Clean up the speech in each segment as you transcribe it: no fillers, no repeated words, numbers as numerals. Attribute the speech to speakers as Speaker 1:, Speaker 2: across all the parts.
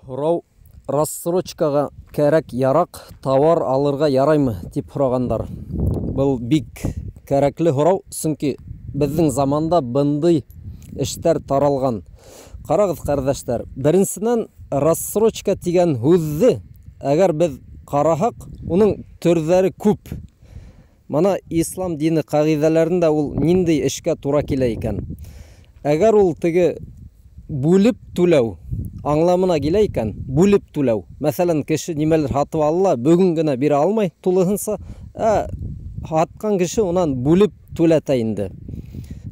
Speaker 1: Һорау: рассрочкаға кәрәк-яраҡ, тауар алырға яраймы, тип һорағандар. Был бик кәрәкле һорау, сөнки беҙҙең заманда бындай эштәр таралған. Ҡарағыҙ, ҡәрҙәштәр, беренсенән, рассрочка тигән һүҙҙе әгәр беҙ ҡараһаҡ, уның төрҙәре күп. Мына ислам дине ҡағиҙәләрендә ул ниндәй эшкә тура килә икән? Әгәр ул теге бүлеп түләү аңламына килә икән, бүлеп түләү. Мәҫәлән, кеше нимәлер һатып ала, бөгөн генә бирә алмай тулыһынса, ә һатҡан кеше унан бүлеп түләтә инде.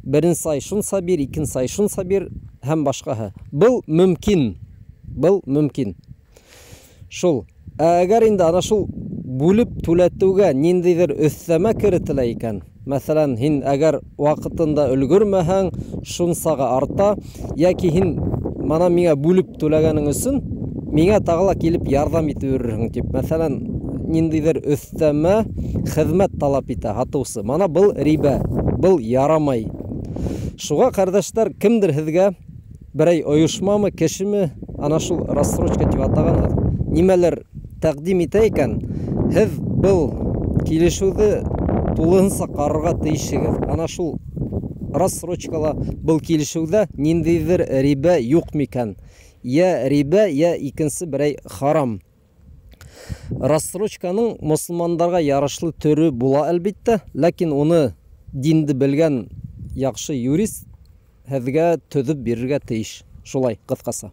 Speaker 1: Беренсе ай шунса бир, икенсе ай шунса бир һәм башҡаһы. Был мөмкин. Был мөмкин. Шул. Ә әгәр инде ана шул бүлеп түләтеүгә ниндәйҙер өҫтәмә керетелә икән, мәҫәлән, һин әгәр ваҡытында өлгөрмәһәң, шунсаға арта, йәки һин мына миңә бүлеп түләгәнең өсөн миңә тағы ла килеп ярҙам итеп йөрөрһөң тип, мәҫәлән, ниндәйҙер өҫтәмә хеҙмәт талап итә һатыусы. Мына был рибә, был ярамай. Шуға, ҡәрҙәштәр, кемдер һеҙгә берәй ойошмамы, кешеме, ана шул рассрочка тип атаған нимәлер тәҡдим итә икән, һеҙ был килешеүҙе тулыһынса ҡарарға тейешһегеҙ. Ана шул рассрочкала был килешеүҙә ниндәйҙер рибә юҡ микән? Йә рибә, йә икенсе берәй харам. Рассрочканың мосолмандарға ярашлы төрө була әлбиттә, ләкин уны динде белгән яҡшы юрист һеҙгә төҙөп бирергә тейеш. Шулай, ҡыҫҡаса.